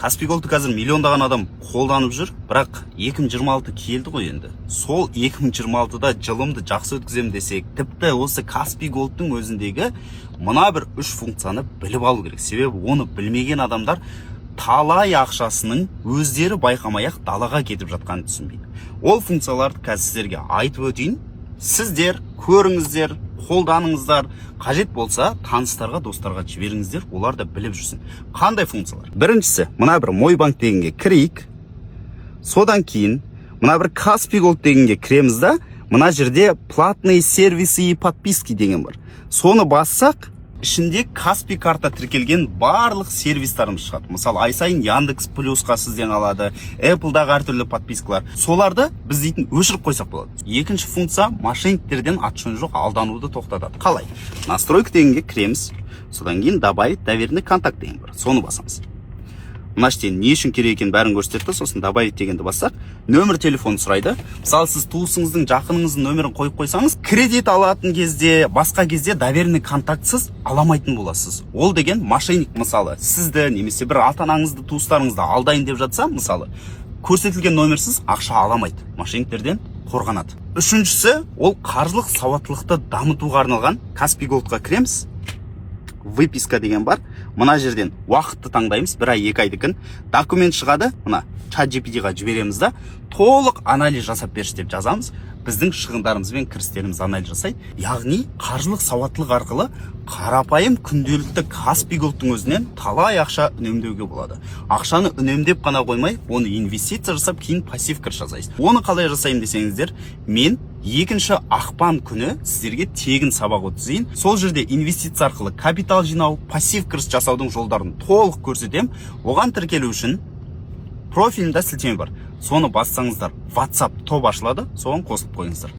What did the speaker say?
Каспи Голдты қазір миллиондаған адам қолданып жүр, бірақ 2026 келді ғой енді. Сол 2026-да жылымды жақсы өткіземін десек, тіпті осы Каспи Голдтың өзіндегі мына бір үш функцияны біліп алу керек. Себебі оны білмеген адамдар талай ақшасының өздері байқамай ақ далаға кетіп жатқанын түсінбейді. Ол функцияларды қазір сіздерге айтып өтейін. Сіздер көріңіздер, қолданыңыздар, қажет болса, таныстарға, достарға жіберіңіздер, олар да біліп жүрсін. Қандай функциялар? Біріншісі, мына бір «Мой банк» дегенге кірейік. Содан кейін мына бір «Каспи Голд» дегенге кіреміз да, мына жерде «Платные сервисы и подписки» деген бар. Соны бассақ, ішінде Каспи карта тіркелген барлық сервистарымыз шығады. Мысалы, ай сайын Яндекс Плюсқа сізден алады, Apple'дағы әртүрлі подпискалар. Соларды біз дейтін өшіріп қойсақ болады. Екінші функция мошенниктерден аты жөні жоқ алдануды тоқтатады. Қалай? «Настройка» дегенге кіреміз. Содан кейін «Добавить доверенный контакт» деген бар. Соны басамыз. Мына жерде не үшін керек екенін бәрін көрсетеді. Сосын «Добавить» дегенді бассақ, нөмір телефон сұрайды. Мысалы, сіз туысыңыздың, жақыныңыздың нөмірін қойып қойсаңыз, кредит алатын кезде, басқа кезде доверенный контактсыз аламайтын боласыз. Ол деген мошенник, мысалы, сізді немесе бір ата анаңызды, туыстарыңызды алдайын деп жатса, мысалы, көрсетілген номерсіз ақша аламайды, мошенниктерден қорғанады. Үшіншісі, ол қаржылық сауаттылықты дамытуға арналған. Каспи Голдқа кіреміз, «Выписка» деген бар. Мына жерден уақытты таңдаймыз, бір ай, 2 айдікін. Документ шығады. Мына Чат GPT-ға жібереміз да, «Толық анализ жасап берші» деп жазамыз. Біздің шығындарымыз бен кірістеріміз анализ жасайды. Яғни қаржылық сауаттылық арқылы қарапайым күнделікті Каспи Голдтың өзінен талай ақша үнемдеуге болады. Ақшаны үнемдеп қана қоймай, оны инвестиция жасап, кейін пассив кіріс жасайсыз. Оны қалай жасаймын десеңіздер, мен 2 ақпан күні сіздерге тегін сабақ өткізейін. Сол жерде инвестиция арқылы капитал жинау, пассив кіріс жасаудың жолдарын толық көрсетемін. Оған тіркелу үшін профилімде сілтеме бар, соны бассаңыздар, WhatsApp топ ашылады, соған қосылып қойыңыздар.